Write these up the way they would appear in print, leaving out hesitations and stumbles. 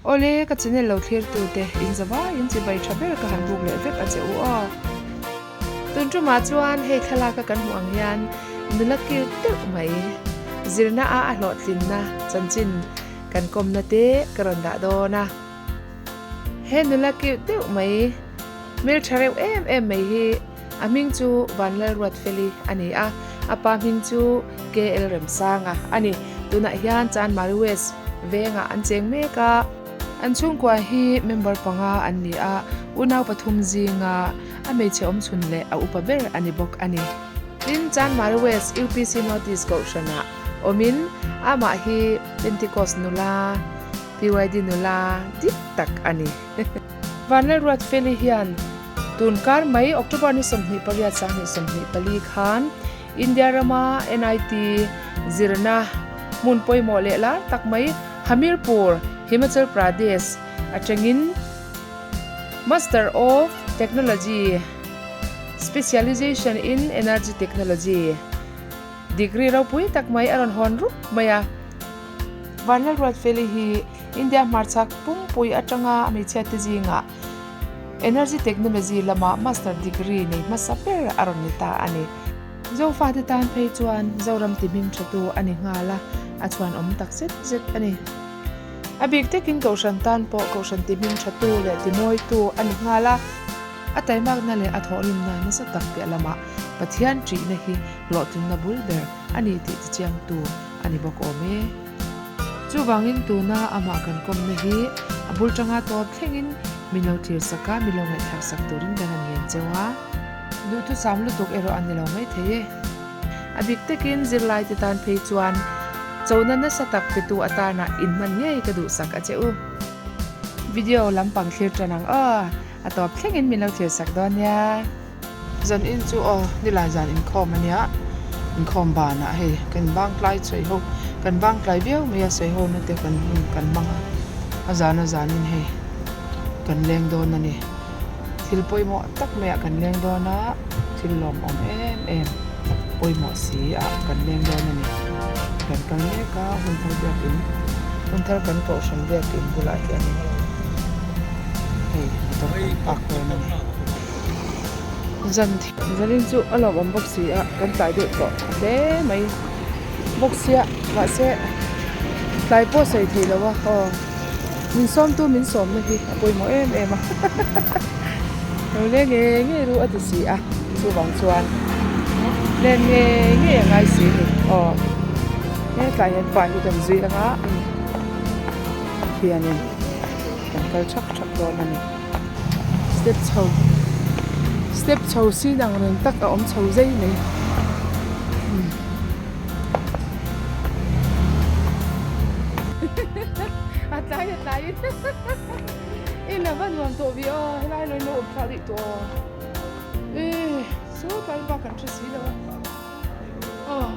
Awle, ka channel lo thlir tu te in za vaiin chibai tha ber ka han buk leh vek a che u aw. Tun tumah chuan hei thlalak a kan hmuh ang hian nula cute deuh mai zirna a a hlawhtlinna chanchin kan kawmna te ka rawn dah dawn a. He nula cute deuh mai hmeltha reuh em em mai hi a hming chu Vanlalruatfeli a ni a, a pa hming chu KL Remsanga a ni. Tunah hian Chanmari West vengah an cheng mek a. An chhungkua hi member panga an ni a, unau pathum zinga a hmeichhe awmchhun leh a upa ber a ni bawk a ni. Tin, Chanmari West UPC Notice Kohhranah awmin amah hi Pentecost nula, PYD nula dik tak a ni. Vanlalruatfeli hian tun kar mai October ni 28 2024 khan India rama NIT zirna hmun pawimawh leh lar tak mai Hamirpur, Himachal Pradesh atangin Master of Technology Specialization in Energy Technology degree ropui tak mai a rawn hawn rup mai a. Vanlalruatfeli hi India hmarchhak pumpui atanga hmeichhia te zingah Energy Technology lama Master degree nei hmasa ber a rawn ni ta a ni. Zofate tan phei chuan Zoram ti hming tha tu a ni nghal a, a chhuan awm tak zet zet a ni. A bik takin Kohhran tan pawh Kohhran ti hming tha tu leh ti mawi tu a ni nghal a. A taimakna leh a thawhrimna nasa tak piah lamah Pathian ṭihna hi hlawhtlinna bul ber a ni tih tichiangtu a ni bawk awm e. Chuvangin tuna amah kan kawmna hi a bul tanga tawp thlengin min lo thlir sak a, min lo ngaihthlak sak turin kan han ngen cheu a. Duhthusam lutuk erawh a ni lo maithei e. A bik takin zirlai te tan phei chuan chona nasa tak petu atana inhman ngei ka duhsak a che u. Video lampang thlir tan ang aw, a tawp thlengin min lo thlir sak dawn nia. Zan in chu aw nilai zan inkhawm a nia, inkhawm banah hei kan bang tlai sawi ho, kan bang tlai viau mai a sawi ho na te kan hun kan hmang a, a zan a zanin hei kan leng dawn a ni. Thil pawimawh tak maiah kan leng dawn a, thil lawmawm em em pawimawh si ah kan leng dawn a ni. Kan kal mek a, hun thar biakin, hun thar kan kohhran biakin bulah hianin hei motor kan park dawn a ni. Zan zanin chu a lawmawm bawk si a, kan tlai deuh tawh hle mai bawk sia mahse tlai pawh sawi thei lo a aw. Min sawmtu min sawmna hi a pawimawh em em a lo leng ngei ngei ru a ti si a chuvang chuan len ngei ngei a ngai si ni aw hetlai hian pa hi kan zui anga hianin kan kal thak thak dawn a ni step chho step chho sin ang reng tak a awm chho zei mai. A tlai a tlai in a va nuam tawh vi aw helai lo in lo awm thlak rih tawh aw e chu tlai bak kan hre si lo a aw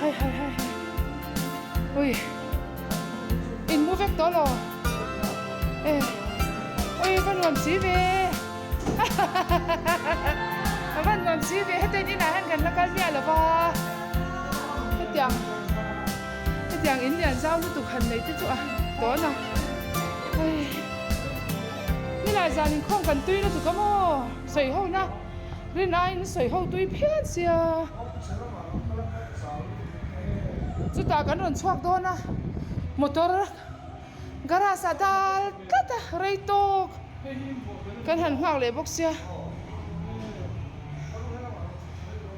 hei hai hai hai hai ui in mu vek tawh lo e ui va nuam si ve a va nuam si ve hetiang inah hian kan la kal miah lo va hetiang hetiang in lian zau lutuk han nei te chu a dawn a hei nilai zan inkhawm kan tui lutuk a maw sawi ho na rin aiin sawi ho tui phian sia. Chutah kan rawn chhuak dawn a, motor garage ah dal tlat a, rei tawk kan han nghak leh bawk sia.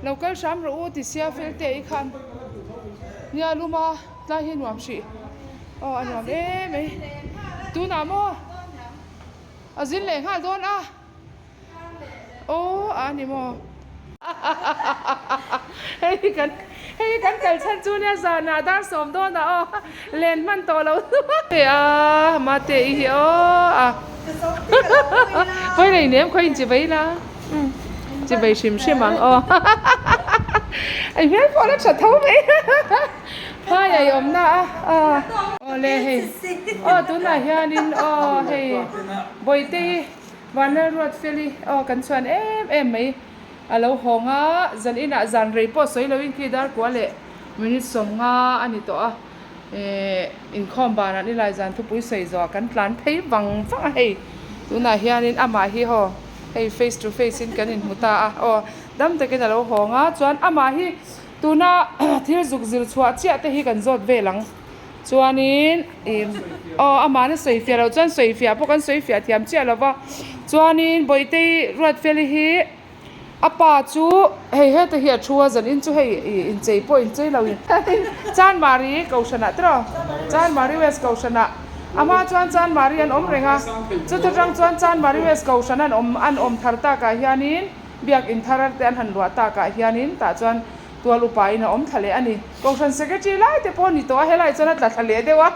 Lo kal hram rawh u ti sia fel te i khan nia lum a tlai hi nuam hrih aw a nuam em mai tunah maw a zin leh nghal dawn a. Aw a ni maw? Hei hi kan hei hi kan kal chhan chu nia zanah dar sawm dawnah aw len hman tawh lo hnuai a mate i hi aw a pawi nei nem khaw in chi bai la chi bai hrim hrim ang aw ai hmel pawh la tha tho mai phai ai awm na a aw le hei aw tunah hianin aw hei bawihte hi Vanlalruatfeli aw kan chhuan em em mai. A lo hawng a, zan inah zan rei pawh sawi loin khi dar kua leh minute 50 a ni tawh a, eh inkhawm banah nilai zan thupui sawi zawhah kan tlan phei vang vang a hei tunah hianin amah hi haw hei face to face in kan inhmu ta a aw dam takin a lo hawng a chuan amah hi tuna thil zuk zir chhuah chiah te hi kan zawt vel ang chuanin ih aw amahna sawi fiah loh chuan sawi fiah pawh kan sawi fiah thiam chiah lo va chuanin Bawihte Ruatfeli hi. A pa chu hei heta hi a thu a zanin chu hei ih inchei pawh inchei lo in Chanmari Kohhranah te rawh Chanmari West Kohhranah a hma chuan Chanmari an awm reng a chuta tang chuan Chanmari West Kohhran an awm an awm thar takah hianin biak in thar te an han luah takah hianin tah chuan tual upa in a awm thla leh a ni Kohhran Secretary lai te pawh a ni tawh a helaiah chuan a tla thla leh deuh a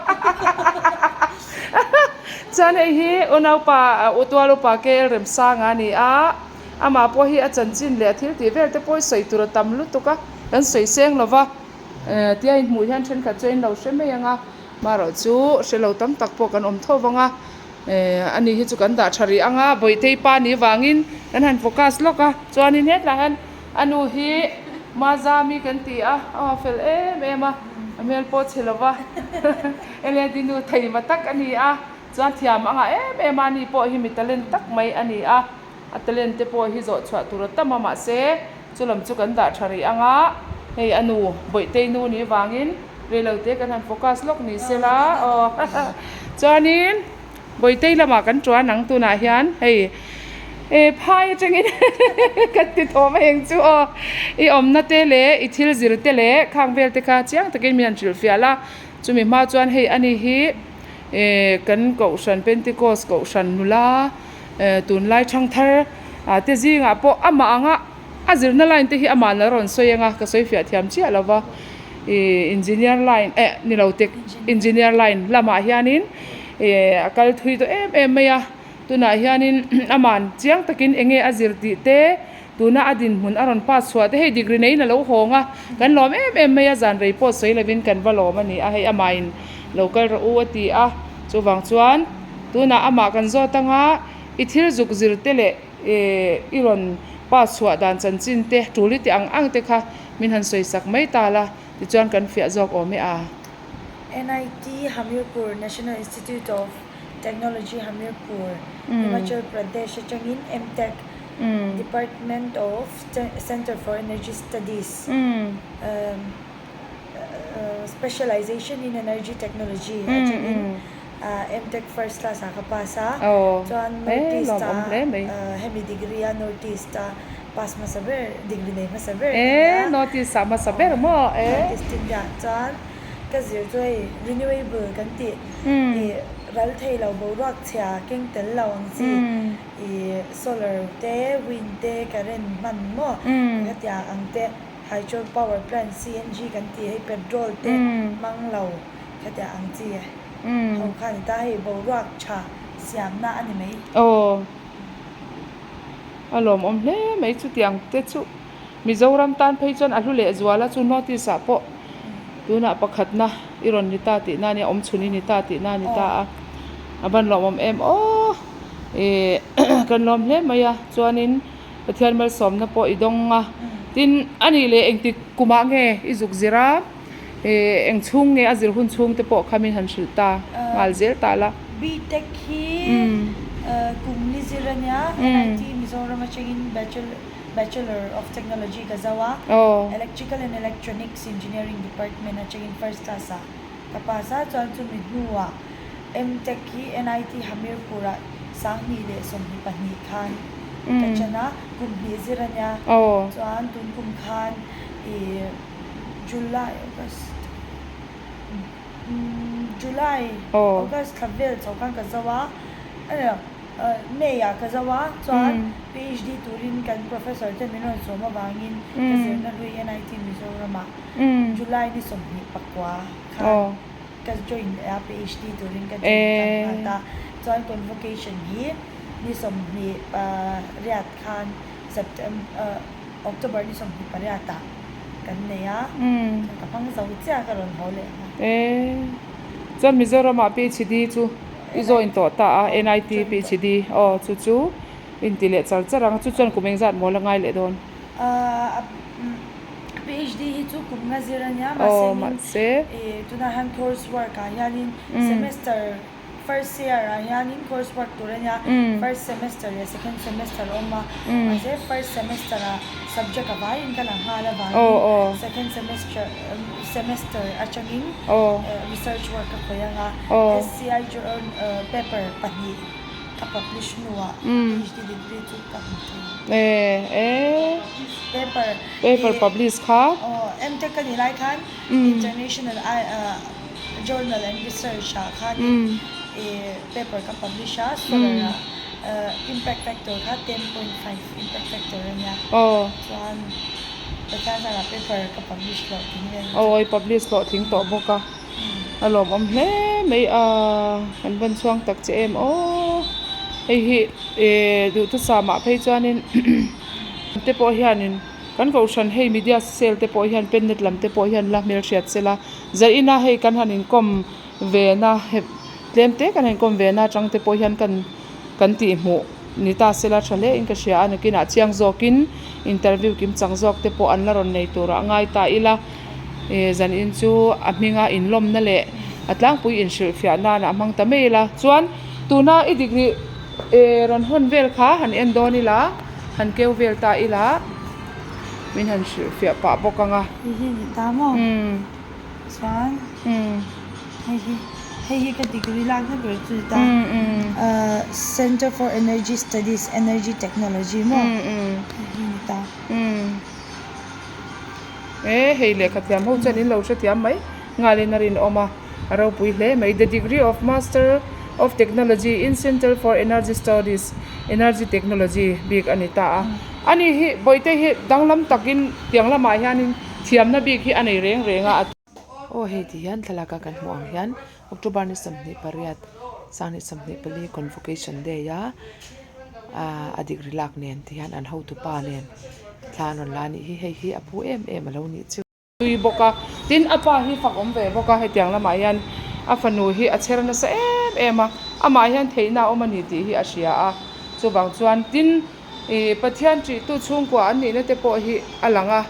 chuan hei hi unaupa tual upa KL Remsanga a ni a. Amah pawh hi a chanchin leh a thil tih vel te pawh i sawi tur a tam lutuk a, kan sawi seng lo va, tia inhmuh hian thenkhat chu a inlo hre mai ang a, marawh chu hre lo tam tak pawh kan awm tho vang a, ani hi chu kan dah tha rih ang a, Bawihte pa ni vangin kan han focus lawk a, chuanin hetlai hian a nu hi Mazami kan ti a, aw fel em em a, a hmel pawh chhe lo va, Eledi nu theima tak a ni a, chuan thiam a ngah em em a, ani pawh hi mi talent tak mai a ni a. A talent te pawh hi zawh chhuah tur a tam a mahse chu lam chu kan dah tha rih ang a, hei a nu Bawihtei nu ni vangin reilo te kan han focus lawk ni se la aw chuanin Bawihtei lamah kan tuan ang tunah hian hei e phai atangin kan ti thawm a eng chu aw i awmna te leh i thil zir te leh khang vel te kha chiang takin min han hrilhfiah la chumi hma chuan hei ani hi e kan kohhran Pentecost kohhran nula. Tunlai thangthar te zingah pawh amah anga a zirna line te hi amah la rawn sawi anga ka sawi fiah thiam chiah lo va ih engineer line eh ni lo tech engineer line lamah hianin ih a kal thui tawh em em mai a tunah hianin ama'n chiang takin eng nge a zir tih te tuna a dinhmun a rawn pass chhuah te hei degree neiin a lo hawng a kan lawm em em mai a zan rei pawh sawi lovin kan va lawm a ni a hei amahin lo kal rawh u a ti a chuvang chuan. Tunah amah kan zawt anga i thil zuk zir te leh i rawn pass chhuah dan chanchin te tul i ti ang ang te kha min han sawi sak mai ta la tichuan kan fiah zawk awm e a. NIT Hamirpur, National Institute of Technology Hamirpur, Himachal Pradesh atangin M-Tech, Department of Centre for Energy Studies, Specialization in Energy Technology atangin M-Tech First Class ah ka pass a, chuan North East ah hemi degree a North East a pass hmasa ber degree nei hmasa ber ka ni a. North East ah hmasa ber maw? North East India ah chuan ka zir chu hei renewable kan tih ih ral thei lo boruak chhia keng tel lo ang chi ih solar te wind te current hman maw hetiang ang te. Hydro power plant CNG kan tih hei petrol te hmang lo khatiang ang chi ho kha a ni ta hei boruak tha siamna a ni mai. Aw a lawmawm hle mai chutiang te chu Mizoram tan phei chuan a hlu leh zual a chu North East ah pawh tunah pakhatna i rawn ni ta tihna a nia awm chhun i ni ta tihna a ni ta a a van lawmawm em aw ih kan lawm hle mai a chuanin. Pathian malsawmna pawh i dawng a, tin a nih leh engtik kumah nge i zuk zir a, ih eng chhung nge a zir hun chhung te pawh kha min han hrilh ta nghal zel ta la. B-Tech hi kum li zir a nia, NIT Mizoram atangin Bachelor of Technology ka zo a, Electrical and Electronics Engineering Department atangin first class ah ka pass a, chuan chumi hnuah M-Tech hi NIT Hamirpur ah 2022 khan ka chan a, kum hnih zir a nia. Chuan tun kum khan ih July, August July, August thla vel chho khan ka zo a, May ah ka zo a, chuan PhD turin kan professor te min rawn sawm avangin ka zirna hlui NIT Mizoram ah July ni 29 khan. Ka join a PhD turin ka join tlang nghal ta. Chuan convocation hi ni 28 khan September October ni 28 ah kan nei a. Chuan ka hmang zo chiah ka rawn haw leh nghal. Chuan Mizoram ah PhD chu i join tawh ta a NIT PhD aw chu chu inti leh char char ang chu chuan kum engzat maw la ngai leh dawn. PhD hi chu kum nga zir a nia mahse tunah hian course work ah hianin semester first year ah hianin course work tur a nia first semester leh second semester a awm a mahse first semester ah subject a vaiin ka la nghal avangin second semester semester atangin research work ka khawih ang a SCI paper pahnih. Ka publish hnuah PhD degree chu ka hmu thei. Paper Paper publish kha. Aw, MTech ka nih lai khan International Journal and Research ah khanin paper ka publish a, solar ah impact factor kha 10.5 impact factor a nia. Chuan Pathian zarah paper ka publish hlawhtling ve a ni chu. Aw, i publish hlawhtling tawh bawk a. A lawmawm hle mai a, kan van chhuang tak che em aw, hei hi eh duhthusam ah phei chuanin te pawh hianin kan kohhran hei media cell te pawh hian pennet lam te pawh hian la hmelhriat sela zain a hei kan han inkawm ve na tlem te kan han inkawm ve na atang te pawh hian kan kan tih hmuh ni ta sela tha hle in ka hria a nakinah chiang zawkin interview kim chang zawk te pawh an la rawn nei turah a ngai ta ila eh zanin chu a hminga inlawmna leh a tlangpui inhrilhfiah nan a hmang ta mai ila chuan tuna i degree eh rawn hawn vel kha han en dawn ila han keu vel ta ila min han hrilhfiah pah bawk ang a. Hei hi ni ta maw? Chuan hei hi hei hi ka degree lakna ber chu ni ta Centre for Energy Studies Energy Technology maw hei hi ni ta. E hei lehkha thiam ho chuan in lo hrethiam mai nghalin a rinawm a a ropui hle mai the degree of master of technology in Centre for Energy Studies Energy Technology bik a ni ta a ani hi bawihte hi danglam takin tiang lamah hianin Thiamna bik hi a nei reng reng a. Aw hei ti hian thlalak a kan hmuh ang hian October ni 28 2024 Convocation Day a ah a degree lak nen ti hian an hotu pa nen thla an rawn la a nih hi hei hi a phu em em a lo nih chu. Tui bawk a tin a pa hi fak awm ve bawk a hetiang lamah hian a fanu hi a chher nasa em em a amah hian theihna a awm a ni tih hi a hria a chuvang chuan tin Ih, Pathian ṭihtu chhungkua an nihna te pawh hi a lang a,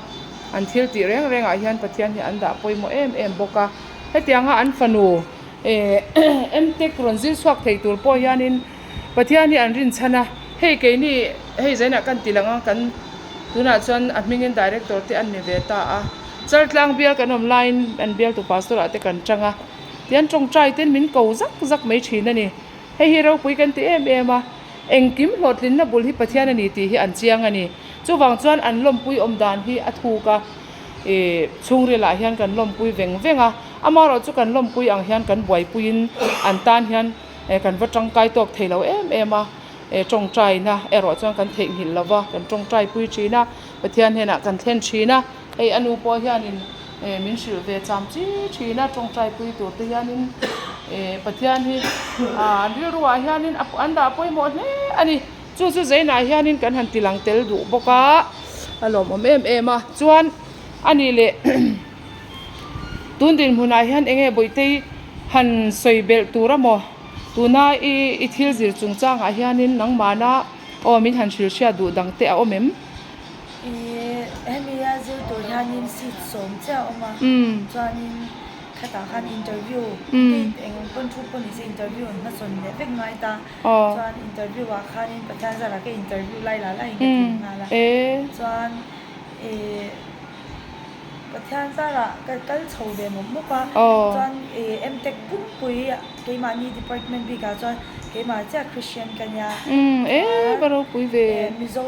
an thil tih reng rengah hian Pathian hi an dah pawimawh em em bawk a. Hetianga an fanu ih MTech rawn zir chhuak thei tur pawh hianin Pathian hi an rinchhan a, hei keini hei zainah kan ti lang a, kan tunah chuan a hmingin Director te an ni ve ta a, Chaltlang bial kan awm laiin an bialtu Pastor ah te kan chang a, tihian tawngtai ten min ko zak zak mai thin a ni. Hei hi ropui kan ti em em a, engkim hlawhtlinna bul hi Pathian a ni tih hi an chiang a ni. Chuvang chuan an lawmpui awm dan hi a thuk a, ih chhungrilah hian kan lawmpui veng veng a, amaherawh chu kan lawmpui ang hian kan buaipuiin an tan hian kan va tangkai tawk thei lo em em a, tawngtaina erawh chuan kan theihnghilh lo va, kan tawngtaipui thin a, Pathian hnenah kan thlen thin a, hei a nu pawh hianin min hrilh ve cham chi thin a, tawngtaipui tur te hianin Pathian hi an rilruah hianin an dah pawimawh hle a ni. Chu chu zainah hianin kan han ti lang tel duh bawk a, a lawmawm em em a. Chuan a nih leh tun dinhmunah hian eng nge Bawihtei han sawi belh tur a maw? Tuna i thil zir chungchangah hianin nangmahna aw min han hrilh hriat duh dang te a awm em? Ih, hemi a zir tur hianin seat sawm chiah a awm a, chuanin khatah khan interview gate eng pawn thu pawh nise interview an hmasawn leh vek ngai ta, chuan interview ah khanin Pathian zarah ka interview lai lah laiin ka tling nghal a, chuan ih Pathian zarah ka kal chho ve mawp mawp a, chuan ih MTech pumpui keimahni department bikah chuan keimah chiah Christian ka nia, chuan Mizo.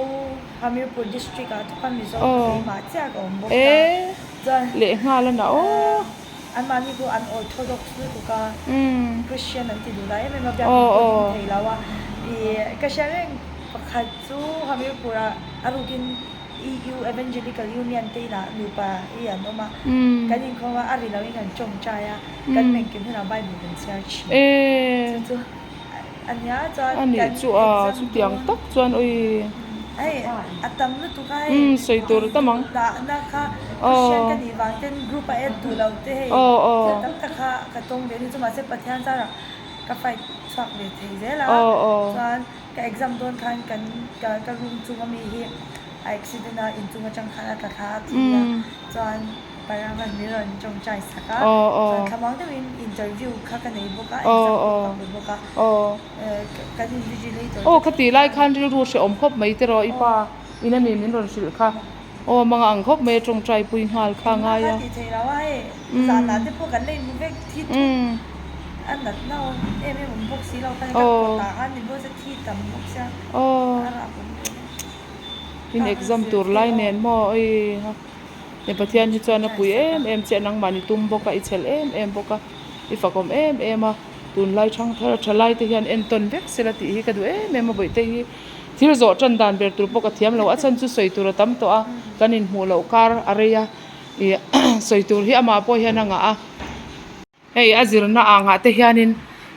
Hamirpur district ah thawk a Mizo keimah chiah ka awm bawk ta chuan lehnghal a na aw anmahni pawh an orthodox lutuk a Christian an ti duh lai em em a biakinn pawh ding thei lo a ih ka hria reng pakhat chu Hamirpur ah a rukin EU Evangelical Union te inah nupa hi an awm a kan inkhawm a a ri loin kan tawngtai a kan mengkim hunah Bible kan chhiar thin chu chu. A nia chuan A nih chu a chutiang tak chuan ui. Hei a tam lutuk a hei. Umm sawi tur a tam ang. Dahna kha Christian ka nih vang ten group a add duh lo te hei thil tam tak kha ka tawng ve a ni chu mahse Pathian zarah ka fight chhuak ve thei zel a chuan ka exam dawn khan kan ka room chung ami hi. A accident a inchung atang khan a tla thla a thi a chuan Paravan min rawn tawngtai sak a chuan thlamang deuhin interview kha ka nei bawk a exam pawh ka pe bawk a kan invigilator Aw ka tih lai khan rilru hrehawm khawp mai tiraw i pa in a mi min rawn hrilh kha aw manga ang khawp mai a tawngtai pui nghal kha a ngai a. Engmah kha tih theih lo a hei zanah te pawh kan la inhmu vek thi thut a natna awm em em awm bawk si lo khan ka kawtah khan min bawk sia thi tam bawk sia a rap awm ve. In exam tur lai nen maw oi ha he Pathian hi chuan a pui em em che a nangmahni tum bawk a i chhel em em bawk a i fakawm em em a tunlai thangthar a tha lai te hian entawn vek sela tih hi ka duh em em a bawihte hi thil zawh tan dan ber tur pawh ka thiam lo a chhan chu sawi tur a tam tawh a kan inhmuh loh kar a rei a ih sawi tur hi amah pawh hian a ngah a. Hei a zirna angah te hianin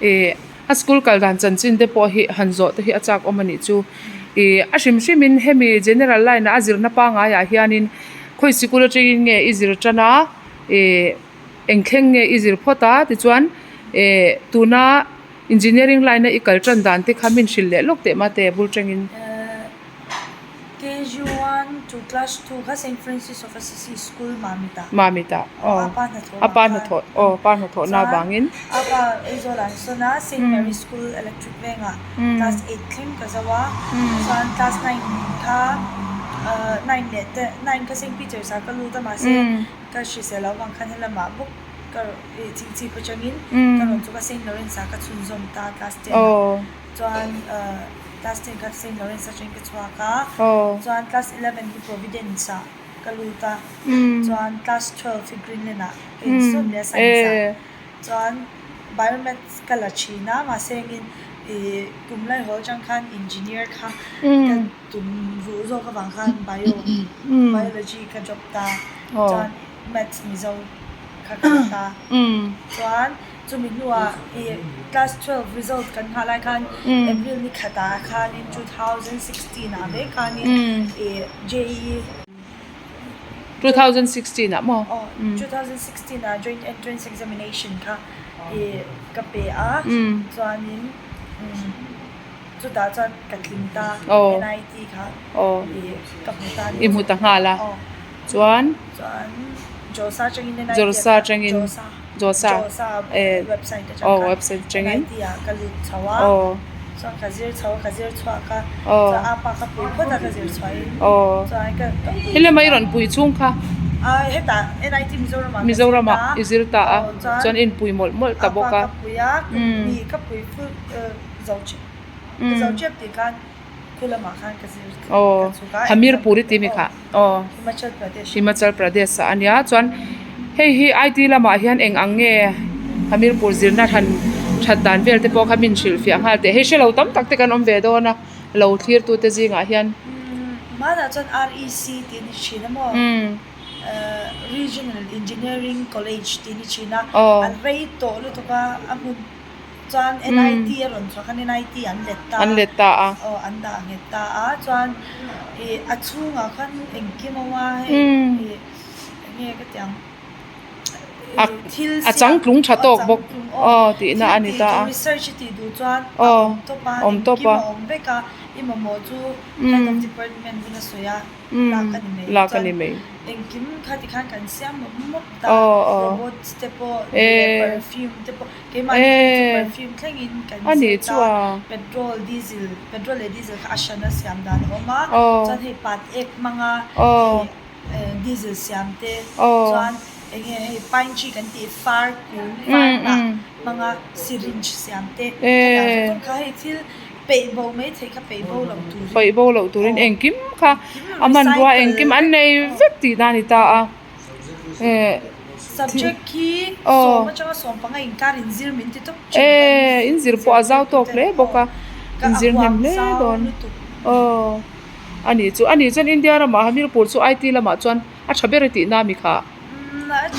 ih a school kal dan chanchin te pawh hi han zawh te hi a chak awm a nih chu ih a hrim hrim in hemi general line a a zirna pangai ah hianin khawi sikul atangin nge i zir tan a ih eng thleng nge i zir phawt a tichuan ih tuna engineering line a i kal tan dan te kha min hrilh leh lawk teh mate bul tangin. KG one to class 2 kha Saint Francis of Assisi School Mamit ah. Mamit ah aw. A pa hnathawh A pa hnathawh aw pa hnathawh na vangin. A pa Aizawl ah an sawn a Saint Mary School Electric Veng ah class 8 thleng ka zo a. Chuan class 9 kha 9 leh te 9 kha Saint Peters ah ka lut a mahse ka hrisel loh avang khan helamah bawk ka chingchip atangin ka rawn chhuk a Saint Lawrence ah ka chhunzawm ta class 10 ah. Chuan class ten kha Saint Lawrence atangin ka chhuak a, chuan class 11 hi Providence ah ka lut a, chuan class 12 hi Greenland ah ka insawn leh a science ah, chuan biomaths ka la thin a mahse engin ih kum lai haw atang khan engineer kha ka tum ruh zawk avang khan bio biology ka drop ta, chuan maths mizo kha ka la ta, chuan. Chumi hnuah i class 12 result kan nghah lai khan April ni khatah khanin 2016 ah vek khanin i JEE 2016 ah maw? Aw, 2016 ah Joint Entrance Examination kha i ka pe a, chuanin chutah chuan ka tling ta NIT kha i ka hmu ta a ni. I hmu ta nghal a, chuan? Chuan Josa atangin NIT Josa atangin. Josa. Josa Josa eh website atang aw khan website atangin NIT ah ka lut chho a aw chuan ka zir chho a ka zir chhuak a aw chuan apa ka pui phawt a ka zir chhuah in aw chuan ka ka pui helama i rawn pui chhung kha a hetah NIT Mizoram ah ka zir Mizoram ta ah i zir ta a aw chuan chuan in pui mawlh mawlh ta apa bawk a ka pui a umm ni ka pui full zo tep zo tep tih khan khu lamah khan ka zir ka aw chhuk a Hamirpur i ti mi kha aw Himachal Pradesh Himachal Pradesh ah a nia chuan hei hi I_T lamah hian eng ang nge Hamirpur zirna hran that dan vel te pawh kha min hrilhfiah nghal teh hei hrelo tam tak te kan awm ve dawn a lo thlir tu te zingah hian. Hmanah chuan REC tih a ni thin a maw Regional Engineering College tih a ni thin a a rei tawh lutuk a a hmun Chuan NIT a rawn chhuak a, NIT an let ta a. An let ta a. Aw, an dah nghet ta a. Chuan ih a chhungah khan engkim a awm a, hei ih eng nge ka tih ang ih thil A changtlung tha tawk bawk aw tihna a ni ta a. Thil tih duh research i tih duh chuan a awm tawp a, engkim a awm vek a, i mamawh chu head of department bula sawi a. lak a ni mai lak a ni mai engkim kha ti khan kan siam mawp mawp ta aw aw robots te pawh leh perfume te pawh keimahni phei chu perfume thlengin kan zir ta petrol diesel petrol leh diesel kha a hrana siam dan a awm a chuan hei pat ek hmanga diesel siam te chuan eng nge hei pine tree kan tih far kung far hnah hmanga syringe siam te khatiang zawng zawng kha hei thil Peih bo mai theih kha peih bo loh turin. Peih bo loh turin engkim kha a hmanrua engkim an nei vek tihna a ni ta a. Subject khi sawm atanga sawmpanga inkar inzir min ti tawp thin. E inzir pawh a zau tawk hle bawk a, inzir hnem hle dawn. Aw a nih chu a nih chuan India ramah Hamirpur chu IT lamah chuan a tha ber a tihna a mi kha.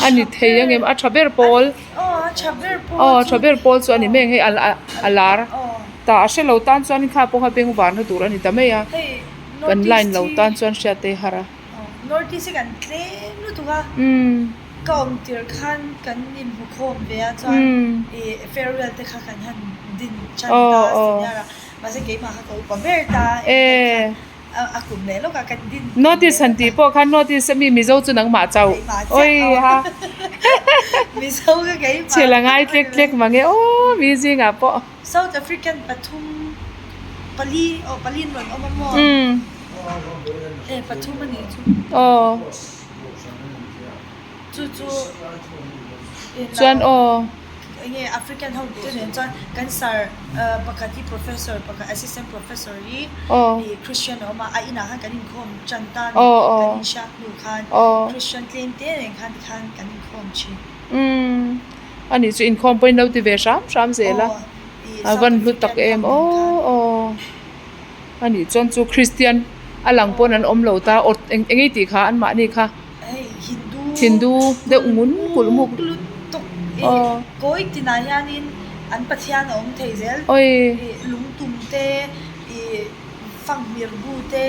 A ni thei ang em? A tha ber pawl. Aw a tha ber pawl chu a ni mai ang hei a lar ta a hre lo tan chuan kha pawh kha beng varna tur a ni ta mai a kan line lo tan chuan hriat te har a. North East hi kan tlem lutuk a ka awm tir khan kan inhmu khawm ve a chuan ih farewell te kha kan han din chan ta a senior a mahse keimah kha ka upa ber ta. A kum leh lawk a kan din. Notice han tih pawh khan notice ami Mizo chu nangmah chauh. Oi ha. Mizo ka keimah. Chhel a ngai tlek tlek mang e aw mi zingah pawh. South African pathum pali aw pali an rawn awm a maw? E pathum a nih chu. Aw. Chu chu Chuan aw. Enge African ho te nen chuan kan sir pakhat hi professor pakhat assistant professor hi i Christian a awm a, a inah khan kan inkhawm tan ta a ni, kan inhriat hnu khan Christian tlem te nen khan tikhan kan inkhawm thin. Umm anih chu inkhawm pawhin lo ti ve hram hram zel a, a van hlu tak em aw aw anih chuan chu Christian a lang pawn an awm lo ta aw eng eng tih kha anmahni kha. Hei Hindu Hindu deuh ngun kulh muk lutuk i kawi tinah hianin an Pathian a awm thei zel i lungtum te i fanghmir bu te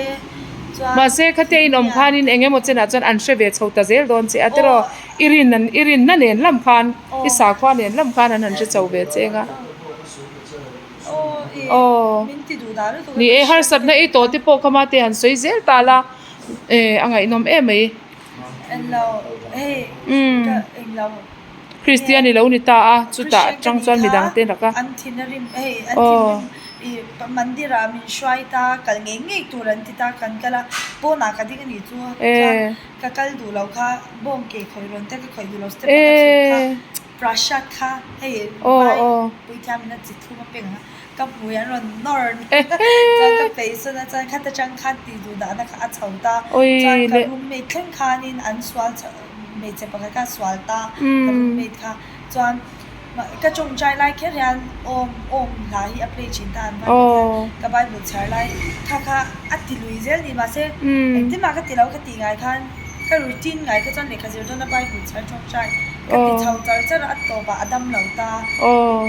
chuan Mahse khatia in awm khanin eng emaw chenah chuan an hre ve chho ta zel dawn che a tiraw i rin an i rinna nen lam khan i sakhua nen lam khan an han hre chho ve che eng a. Aw ni e harsatna i tawh te pawh kha mate han sawi zel ta la eh a ngaihnawm em mai umm Kristian i lo ni ta a chutah atang chuan midang te laka aw. Eh. Eh. Prasad kha hei Aw vai aw. puithiam in a chi thlum a peng ang a, ka hmui an rawn nawr chuan ka peihsawn a chuan khata tang khan tih duh dahna kha a chho ta Oi chuan ka leh. roommate thleng khanin an sual chho hmeichhe pakhat kha a sual ta ka roommate kha chuan ka tawngtai lai kher hian awm awm hla hi a play thin ta an vai Aw. ka bible chhiar lai kha kha a ti lui zel ni mahse engtin mah ka ti lo ka tih ngai khan Ka routine ngai kha chuan lehkha zir dawn a Bible chhiar tawngtai ka ti chho char char a, a tawpah a dam lo ta,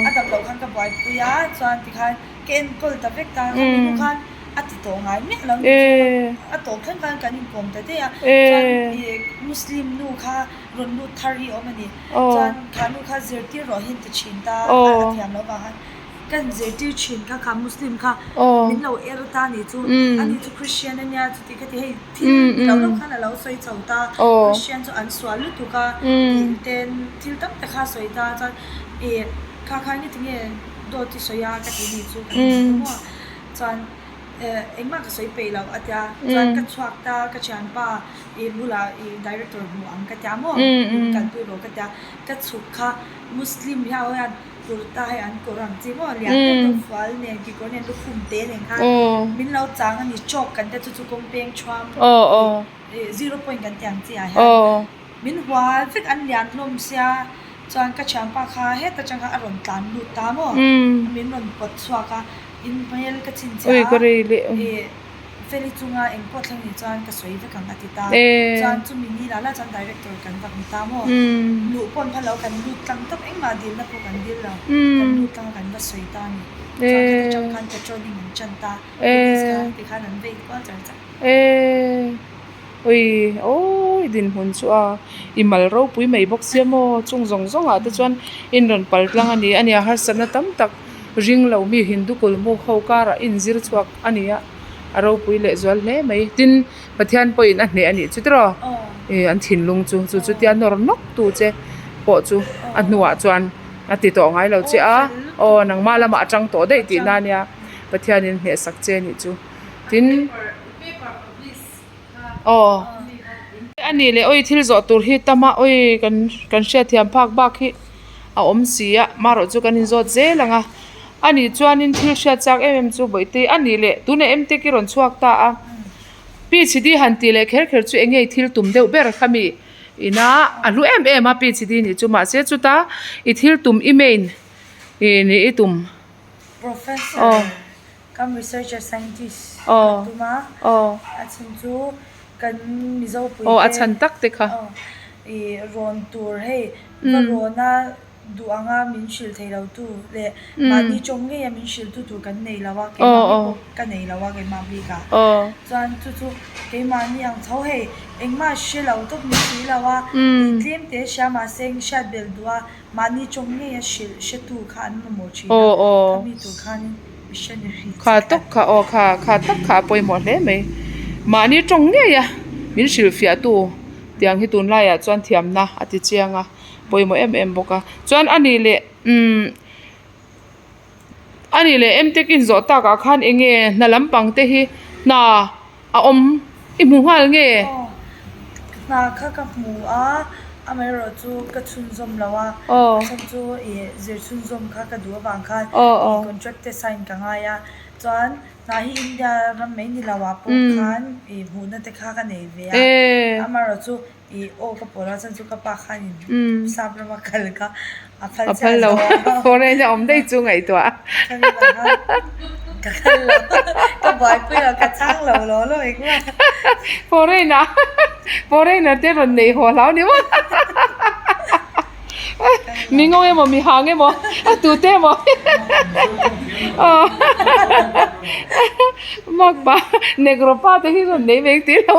a dam loh khan ka buaipui a, chuan tikhan ka enkawl ta vek ta, khami hnu khan a ti tawh ngai miah lo ni chu a tawh thleng khan kan inkawm ta daih a, chuan ih Muslim nu kha rawn lut thar hi a awm a ni, chuan kha nu kha zirtir rawh hi an ti thin ta, a thiam loh vang khan. Kan zirtir thin kha kha Muslim kha min lo er ta ni chu ani chu Christian ania chuti kha ti hei thil ni lo lo khan a lo sawi chho ta Christian chu an sual lutuk a tih ten thil tam tak kha a sawi ta chuan ih kha kha nge tinge dawt i sawi a ka ti ni chu ka ti maw chuan engmah ka sawi peih loh a tia chuan ka chhuak ta ka thianpa ih bulah ih director hmu ang ka tia maw min kalpui rawh ka tia ka chhuk kha Muslim hian hian Kurta hei an kawr ang chi maw lian deuh deuh fual nen kekawr nen lukhum te nen khan min lo chang a ni chalk kan tia chu chu kawng peng thuam ih zero point kan tih ang chi ah hian min hual vek an lian hlawm sia chuan ka thianpa kha heta tang khan a rawn tlan lut ta maw min rawn pawt chhuak a in hmel ka chhinchhiah a ih. Feli chunga eng pawh thleng ni chuan ka sawi vek ang a ti ta. Chuan chumi ni lah lah chuan director kan vak ni ta maw? Luh pawn pha lo kan lut tlang tawp engmah dilna pawh kan dil lo. Kan lut tlang a kan va sawi ta a ni. Chuan khati tang khan patrolling an chan ta. Police kha tikhan an vei kual char char. Ui awi dinhmun chu a i mal ropui mai bawk sia maw chung zawng zawng ah te chuan in rawn pal tlang a ni a nia harsatna tam tak ring lo mi Hindu kulmuk ho karah inzir chhuak a ni a. A ropui leh zual hle mai. Tin, Pathian pawhin a hneh a nih chu tiraw? Ih an thinlung chu chu chutia nawr nawk tu che pawh chu a hnuah chuan a ti tawh ngai lo che a. Aw nangmah lamah a tang tawh daih tihna a nia. Pathianin hneh sak che a nih chu. Tin, aw a nih leh awi thil zawh tur hi tam a awi kan kan hriatthiam phak bak hi a awm si a marawh chu kan inzawt zel ang a. A nih chuanin thil hriat chak em em chu Bawihte a nih leh tunah em te ki rawn chhuak ta a. PhD han tih leh kher kher chu eng nge thil tum deuh ber kha mi ina a hlu em em a PhD nih chu mahse chuta i thil tum i main i nih i tum. Professor kam researcher scientist ka tum a a chhan chu kan Mizo pui te aw a chhan tak te kha i rawn tur hei va rawn a Duh anga min hrilh thei lo tu leh mahni tawng ngeia min hrilh tu tur kan nei lo a, keimah mi pawh ka nei lo a keimah bikah. Chuan chu chu keimahni ang chho hei engmah hre lo tawp ni si lo a, ih tlem te hria mahse hriat belh duh a mahni tawng ngeia hrilh hre tu kha an mamawh thin a, khami tur khanin. missionary Kha tawk kha aw kha kha tak kha a pawimawh hle mai. Mahni tawng ngei a min hrilhfiahtu tiang hi tunlaiah chuan thiamna a ti chiang a pawimawh em em bawk a. Chuan a nih leh umm a nih leh M tech in zawh takah khan eng nge hna lampang te hi hna a awm i hmu nghal nge? Aw hna kha ka hmu a amaherawh chu ka chhunzawm lo a a chhan chu ih zir chhunzawm kha ka duh avang khan ih contract te sign ka ngai a chuan hna hi India ram mai ni lo ah pawh khan ih hmuhna te kha ka nei ve a amaherawh chu Ih aw ka pawl a chuan chu ka pa khanin sap rama kal kha a phal chiah lo a. Foreign a awm daih chu ngaihtuah a. Ka kal lo ka buaipui lo ka chhang lo law law engmah. Foreign ah foreigner te rawn nei haw hlau ni maw. Mi ngo emaw mi hang emaw a tute emaw aw makpa negro pa te hi rawn nei mai tih lo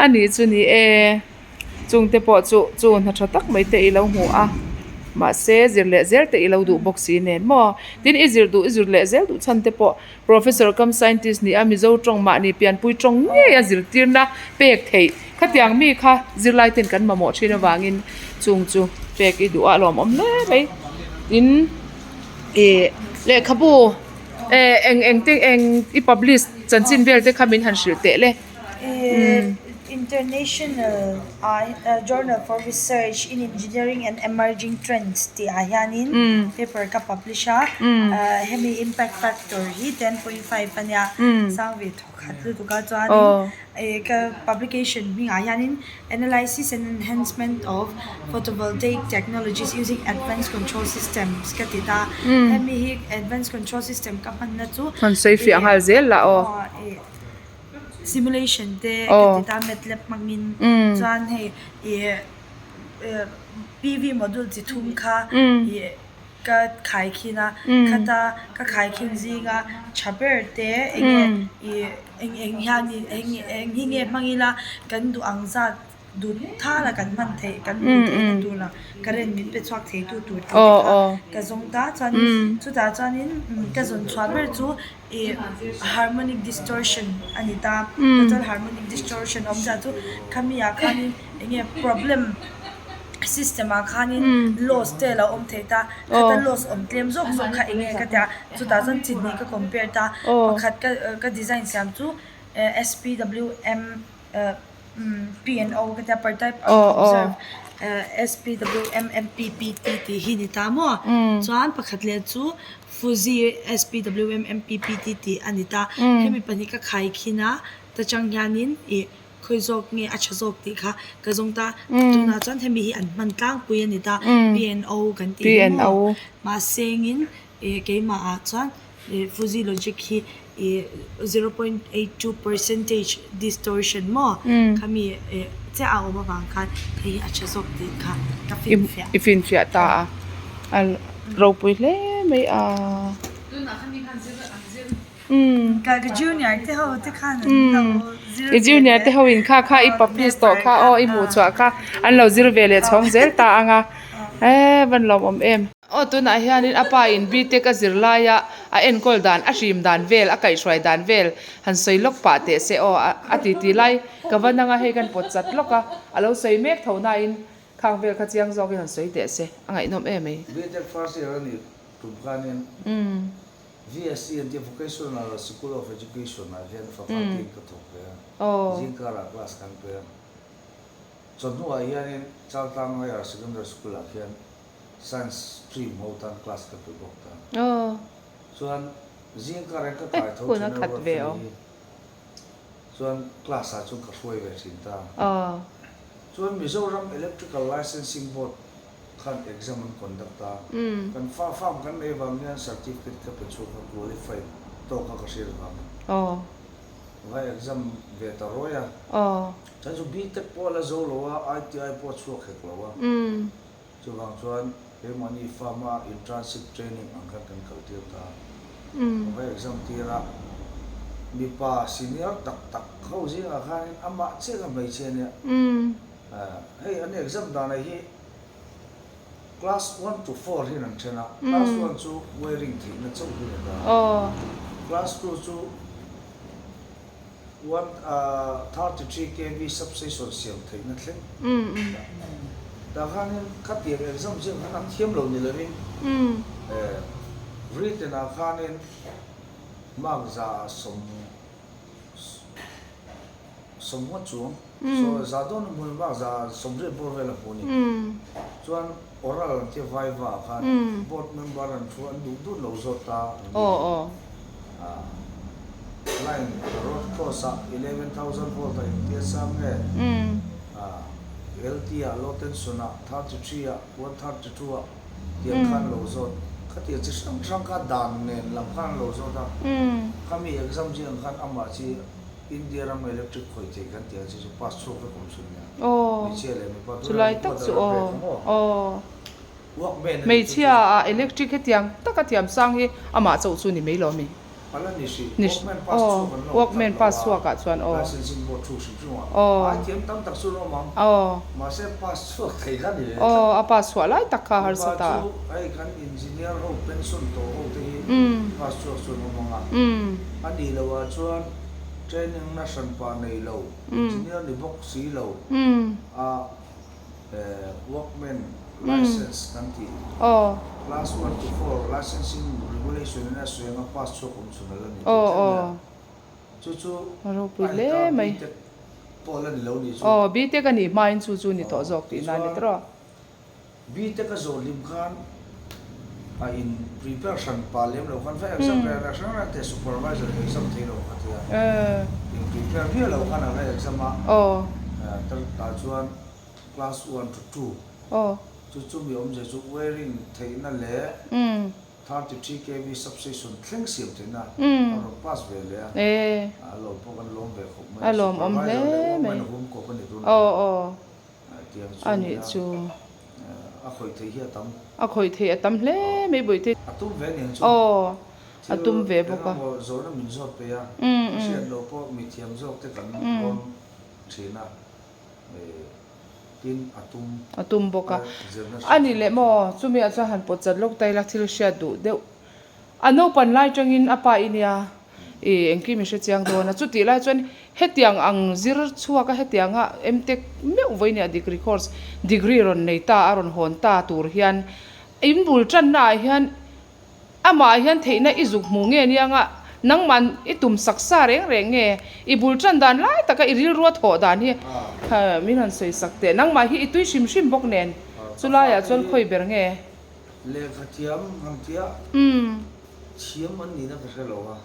a nih chu ni e chung te pawh chu chu hna tha tak mai te i lo hmu a mahse zir leh zel te i lo duh bawk si nen maw tin i zir duh i zir leh zel duh chhan te pawh Professor kam scientist nih a Mizo tawng mahni pianpui tawng ngei a zirtirna pek theih. Khatiang mi kha zirlai ten kan mamawh thin avangin chung chu pek i duh a lawmawm hle mai. Tin ih lehkhabu eh eng eng te eng i publish chanchin vel te kha min han hrilh teh le. International Journal for Research in Engineering and Emerging Trends tih ah hianin paper ka publish a, hemi impact factor hi 10.5 a nia, sang ve thawk khat lutuk a chuanin ka publication hmingah hianin Analysis and Enhancement of Photovoltaic Technologies Using Advanced Control Systems ka ti ta, hemi hi advanced control system ka hmanna chu. Rawn sawi fiah nghal zel lah aw. Simulation te ka ti ta Matlab hmangin chuan hei ih PV module chi thum kha ih ka khai khin a khata ka khai khin zinga tha ber te eng nge ih eng eng hianin eng eng hi nge hmang ila kan duh ang zat duh thala kan hman theih kan hmuh theihna tura current min pe chhuak thei tu tur tih te kha ka zawng ta chuanin chutah chuanin ka zawn chhuah ber chu ih harmonic distortion a ni ta total harmonic distortion awmzia chu khami ah khanin eng nge problem system ah khanin loss te a lo awm thei ta khata loss awm tlem zawk zawk kha eng nge ka tia chutah chuan chi hnih ka compare ta pakhat ka ka design siam chu S_P_W_M. P and O ka tia per type observe S P W M M P P T tih hi ni ta maw chuan pakhat leh chu Fuji S P W M M P P T tih a ni ta hemi pahnih ka khai khin a ta chang hianin ih khawi zawk nge a tha zawk tih kha ka zawng ta tunah chuan hemi hi an hman tlangpui a ni ta P and O kan tih hi maw mahse engin ih keimah ah chuan ih Fuji logic hi. Ih 0.82 percentage distortion maw khami ih chiah a awm avang khan hei hi a tha zawk tih kha ka finfiah. I finfiah ta a, a ropui hle mai a. Ka junior te ho te khan an lo zir ve leh. I junior te ho in kha kha i publish tawh kha aw i hmuh chhuah kha an lo zir ve leh chhawng zel ta ang a, e van lawmawm em. Aw tunah hianin a pa in BTech a zir laia a enkawl dan a hrim dan vel a kaihhruai dan vel han sawi lawk pah teh se aw a ti ti lai ka va nang a hei kan pawt chat lawk a a lo sawi mek tho nain khang vel kha chiang zawkin han sawi teh se a ngaihnawm em mai. BTech first year a nih tum khanin VSE an tia Vocational School of Education ah hian faculty in ka thawk ve a zingkarah class kan pe a chawhnuah hianin Chaltlang Higher Secondary School ah khian Science stream ho tan class ka pe bawk ta. Chuan zing ka reng ka kai tho thin a Ruatfeli hi. Chuan class ah chuan ka hruai ve thin ta. Chuan Mizoram Electrical Licensing Board khan exam an conduct a. Kan fa farm kan nei vang hian certificate ka pe chhuak a qualified tawk a ka hriat vangin. Vai exam ve ta rawi a. Chuan chu BTech pawh a la zo lo a, ITI pawh a chhuak hek lo a. Chuvang chuan keimahni farm-a internship training ang khan kan kal tir ta. Ka va exam tir a, mipa senior tak tak ho zingah khanin amah chiah kha hmeichhia nia. Hei an exam danah hi Class one to four hian an then a, class one chu wiring theihna chauh hi a ni ta. Class two chu one 33 kv substation siam theihna thleng a. Tah khanin khatiang exam chiang khan an thiam lo ni lovin written ah khanin mark 100 Sawmngaw chuang saw za dawn a hmun bak 180 bawr vel a hmu a ni. Chuan oral an tia vaiva ah khan board member an thu an duh dun lo zawt ta an ni. Line road cross ah 11,000 volt ah engtia sang nge LT ah low tension ah 33 ah 132 ah tiang khan lo zawt. Khatiang chi hrang hrang kha dan nen lam khan an lo zawt a. Khami exam chiang khan amah chi India ram electric khawih thei kan tih ang chi chu pass chhuak vek awm chhun nia. Hmeichhia leh mipa tunah Chulai mipa tak chu dara aw break ang aw. Aw. Workman a nih chu Hmeichhia chu. ah electric hetiang taka thiam sang hi amah chauh chu ni mai lo mi. Ala ni hrih. Ni Workman pass aw chhuak an la awm workman tak lo pass a. chhuak ah chuan aw. Licensing board thu hrim hrim ah. Aw. Ai thiam tam tak chu an awm ang. Aw. Mahse pass chhuak thei kha ni ve Aw tlat. a pass chhuah lai tak kha Mipa harsa ta. chu hei kan engineer ho pension tawh ho te hi pass chhuak chu an awm ang a. A nih loh ah chuan training na hranpa nei lo, engineer ni bawk si lo a workman license kan tih class one to four licensing regulation in a sawi anga pass chhuak awm chhun a la ni tih tlat mai a. Chu chu A ropui a hle heta mai. BTech pawh la ni lo nih chu. Aw, BTech a nih hmain chu chu ni tawh zawk tih na ni Tichuan tawh a. BTech a zawh hlim khan a in prepare hran pah lem lo khan va exam reng reng hrang reng teh supervisor exam thei lo kha tia in prepare miah lo khan a va exam a tah chuan class one to two chu chumi awmzia chu wearing theihna leh 33 kv substation thleng siam theihna a rawn pass ve leh a a lawm pawh kan lawm ve khawp mai a supervisor leh workman a hum kawp a ni tunah. A nih chu. A khawih theih hi a tam. A khawih theih a tam hle mai Bawihte. A tum ve aniang chu. Aw, a tum ve bawk a. Thil engemaw zawhna min zawt peih a, ka hriat loh pawh mi thiam zawk te kan rawn thin a, tin a tum. A tum bawk a. A nih leh maw, chumi ah chuan han pawt chat lawk ta ila thil hriat duh deuh. A naupan lai tangin a pa i nia, i engkim i hre chiang dawn a. Chutih lai chuan hetiang ang zir chhuak a hetianga MTech meuh vawi nia degree course degree rawn nei ta a rawn hawn ta tur hian in bul tanna ah hian amah hian theihna i zuk hmu nge nia nga nangmah i tum sak sa reng reng nge i bul tan dan lai taka i rilrua thawh dan hi min han sawi sak teh nangmah hi i tui hrim hrim bawk nen chulaiah chuan khawi ber nge. Lehkha thiam han tia thiam an nihna ka hre lo a,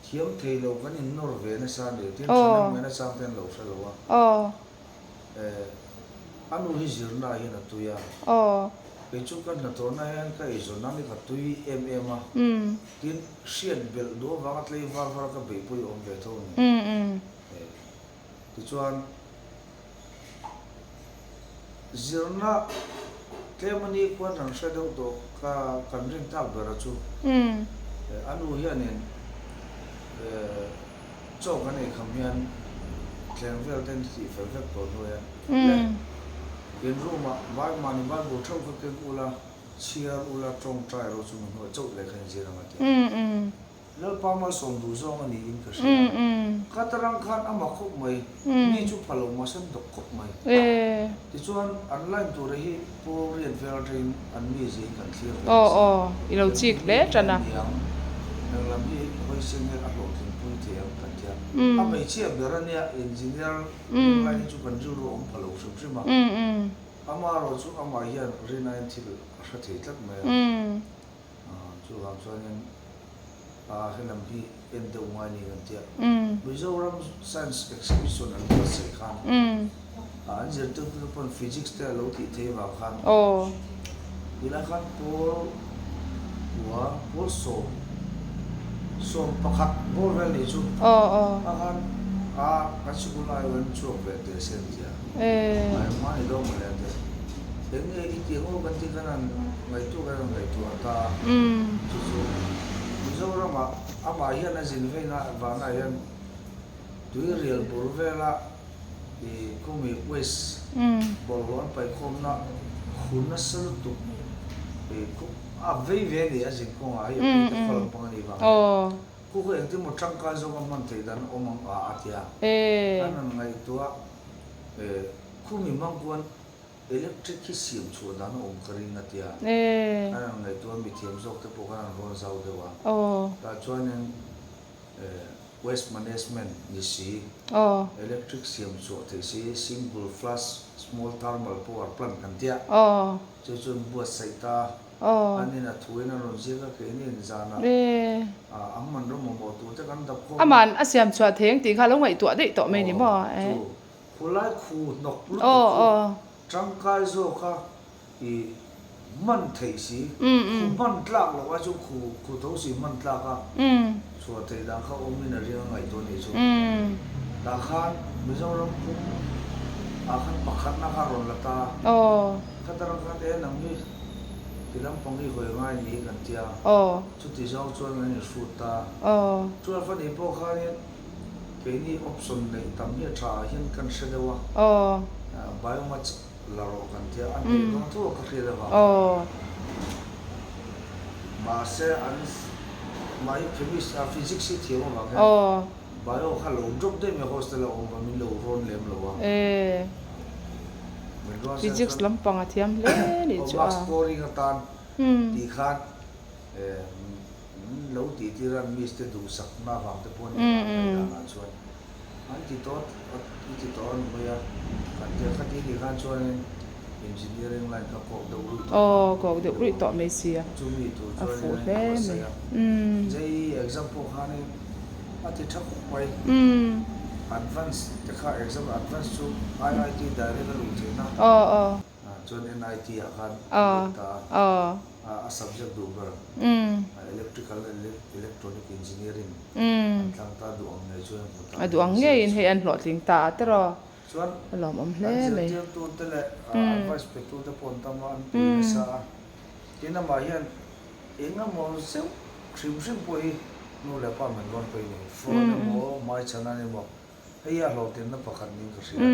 thiam thei lo kan innawr ve nasa a ni, tin tha nem nge nachang te an lo hre lo a, a nu hi zirna ah hian a tui a, kei chu ka hnathawhna hian ka eizawn nan hi ka tui em em a, tin hriat belh duh avanga tlei var var ka beihpui awm ve tho a ni. Tichuan, zirna tlem a ni khuan an hre deuh tawh ka kan rin tak ber a chu. A nu hianin chaw kan ei kham hian thleng vel te an tih fel vek tawh hnu hian le in room ah mahni Bible theuh kha keng ula chhiar ula tawngtai ro chu mi hnuai chauh lehkha inzir ang a ti a. Lalpa malsawm duh zawng a niin ka hria. Ka tarang khan a mak khawp mai, mi chu pha lo mahse an dawk khawp mai. Tichuan an line tura hi Paul riat vel atangin an mi ziain kan thlir ve nasa. Engtin nge a ni ang, eng lam hi hawisin nge a hlawhtlinpui thei ang kan tia. A hmeichhia ber a nia, engineer line hi chu kan rilru a awm pha lo hrim hrim a. Amaherawh chu amah hian rinaiin thil a hre thei tlat mai a. Chuvang chuanin a helam hi en deuh ngai ni kan tia. Mizoram Science Exhibition an buatsaih khan an zirtirtute pawn Physics te a lo tih thei vang khan tilai khan pawl kua pawl sawm 11 bawr vel nih chu a khan a kan sikul aiawh an chhuak ve teh se an tia. A engmah ni lo mawle a ti. Eng nge i tih ang aw kan tih khan an ngaihtuah kan rawn ngaihtuah ta a, chu chu Mizoramah amah hian a zin veina vanah hian tuirial bur vela i khawmi waste bawlhhlawh an paihkhawmna Khu nasa lutuk khu a vei ve a ni a zin kawngah hei a pi te khaw lampang a nih vang hian khu kha engtin maw tangkai zawk a hman theih dan a awm ang a a ti a. Kan han ngaihtuah khu mi hmang khuan electric hi siam chhuah dan a awm ka ring a ti a. Kan han ngaihtuah mithiam zawk te pawh khan an rawn zau deuh a. Tah chuanin Waste management ni si, electric siam chhuah theih si, single flash small thermal power plant kan tia. Chu chuan buatsaih ta an in a thuin a rawn ziak a, keini in zanah a hmanraw mamawh tur te kan dap khawm a. Aman a siam chhuah thei ang tih kha lo ngaihtuah daih tawh mai ni maw? Chu khulai khu hnawk lutuk chu tangkai zawk a. I hman theih si, khu hman tlak loh ai chu khu khu tho si hman tlak a, chhuah theih dan kha awmin a ring a ngaihtuah a nih chu. Tah khan Mizoram pum ah khan pakhatna kha a rawn la ta. Khatarang khan e nang hi ti lampang hi hawi ngai ni hi kan tia, chuti zawng chuan kan inhrut ta. Chuan fani pawh khanin keini option neih tam hi a tha ah hian kan hre deuh a, biomass La rawh kan tia a hneh dawn tho a ka hriat avang. Mahse an mah hi chemist a physics hi thiam avang hian bio kha lo drop daih mai hostel a awm va min lo rawn lem lo a. Min rawn seh Physics chuan lampang a thiam hle nih chu a. Mark scoring atan tih khan Min lo tih tir a miss te duhsakna avang te pawh a ni ang ngaihdanah chuan an ti tawh i ti tawh a ni mai a, kan tia khati nih khan chuanin engineering line kha kawk deuh ruih tawh Aw kawk deuh ruih tawh mai sia chumi tur a chuanin fuh a hle inbuatsaih mai. a, JEE exam pawh khanin a ti tha khawp mai, advance te kha exam advance chu IIT direct a luh theihna. Chuan NIT ah khan lut ta a, a subject duh ber Electrical and Electronic Engineering an thlang ta duh ang ngei chuan an hmu ta A duh ang ngeiin hei an hlawhtling ta a tiraw Chuan a lawmawm hle an mai. zirtirtute leh advice petute pawh an tam a, an pui nasa a. Tin amah hian eng emaw zeuh hrim hrim pawh hi nu leh pa min rawn pei nei, phone emaw, hmaichhan emaw Hei a hlawhtlinna pakhat niin ka hria.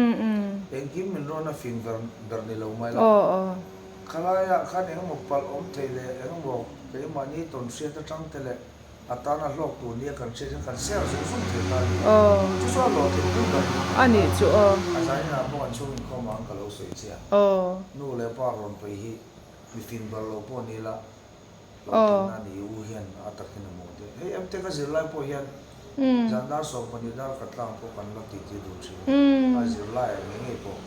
Engkim min rawn a fing ber ber ni lo mai la. Khalaiah khan engemaw palh awm thei leh engemaw keimahni tawn hriat atang te leh a tana hlawk tur nia kan hriat hian kan share zung zung thei ta a ni. Chu chu a hlawhtlin pui ber niin ka hria. A zaninah pawh an chhung inkhawm ang ka lo sawi che a. Nu leh pa rawn peih hi mi fing ber lo pawh ni la. Hlawhtlinna ni u hian a takin a hmuh theih. Hei MTech a zirlai pawh hian zan dar 12 dar khat tlang pawh kan la titi dun thin a, a zirlai ah ngei ngei pawh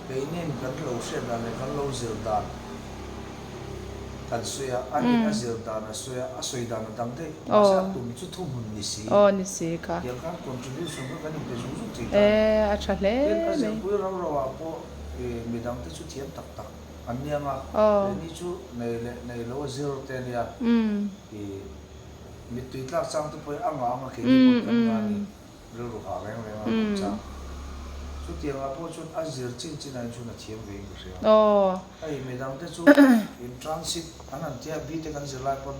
keinin kan lo hriat dan leh kan lo zir dan kan sawi a, a nin a zir dan a sawi a, a sawi dan a dang daih, mahse a tum chu thuhmun ni si. Tiang khan contribution kha kan inpe zung zung thei ta a ni. Tin, a zirpui rau rau ah pawh midangte chu thiam tak tak. An niang a, keini chu nei leh nei lo a zir te a nia, i mittui tlak chang te pawh hi a ngah ang a keini pawn kan ngah a ni, rilru hah reng reng a awm chang. Chutiang ah pawh chuan a zir chin chin ah hian chuan a thiam ve in ka hria. Hei midang te chu internship an han tia bite kan zir lai pawn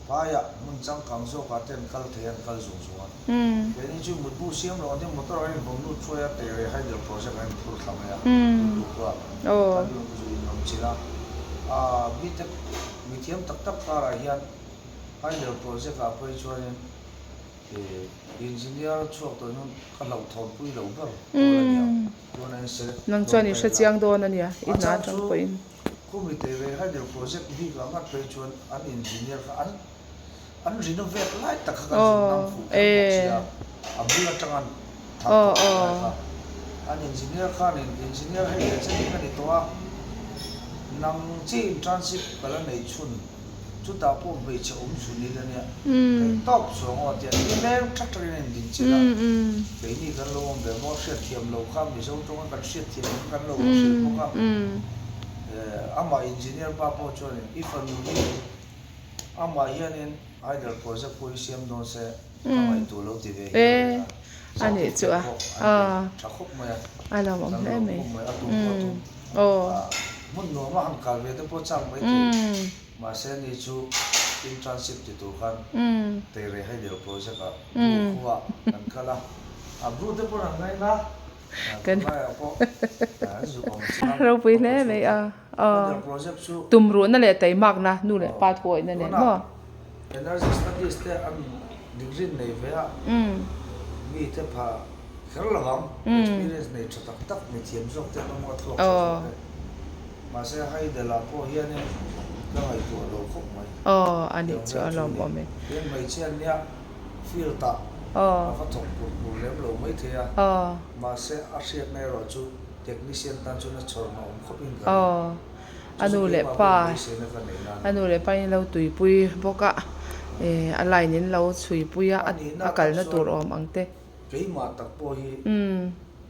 phaiah hmun changkang zawk ah te an kal thei a an kal zung zung a. Keini chu mutbu siam loh ang te motor ah hian vawmlut hruai a teirei hydel project ah hian phur thla mai a mutbu kua kan zu in awm chin a ah btech mithiam tak tak karah hian hydel project ah phei chuanin ih engineer chhuak tawh hian ka hlauhthawn pui lo ber pawl a nia tunah hian select Nang dawn chuan i ta hre ila chiang dawn a nia i a hna chang atang chu pawhin. Khumi teirei hydel project bik ah ngat phei chuan an engineer kha an An renovate lai tak kha kan zun nam fuh kher bawk sia, a bul atang an thar thawh tawh lai kha. An engineer khanin engineer hei leh chen hi ka ni tawh a, nang chi internship ka la nei chhun, chutah pawh hmeichhe awm chhun ila nia, theih tawp chuang aw tia ni leng that thakin a indin chilh a, keini kan lo awm ve maw hriatthiam lo kha Mizo tawnga kan hriatthiam ang kha kan lo hrilh bawk a, amah engineer pa pawh chuanin i fanu hi Amah hianin Hydel project pawh hi siam dawn se ka ngaihtuah lo ti ve hial reng a, certificate pawh an pe tha khawp mai a, kan lawm khawp mai, a tum pawh a tum. Hmun nuama han kal ve te pawh chak mai thei, mahse ni chu internship ti tur khan Teirei Hydel project ah Bru khuaah kan kal a, a Bru te pawh an ngaina. Kan ropui hle mai a. Tumruhna leh taimakna nu leh pa thuawihna nen maw? Energy studies te an degree nei ve a, mi te pha kher lo ang, experience nei tha tak tak mi thiam zawk te an awm a, thluak tha zawk te. Mahse Haidel ah pawh hianin ka ngaihtuah lo khawp mai. Aw a nih chu a lawmawm e. Tin hmeichhia nia field ah a va thawk pur pur lem lo maithei a, mahse a hriatna erawh chu technician tan chuan a chhawrna awm khawp in ka ring. A nu leh pa a nu leh pa in lo tuipui bawk a, a line in lo chhuipui a, a kalna tur awm ang te. Keimah tak pawh hi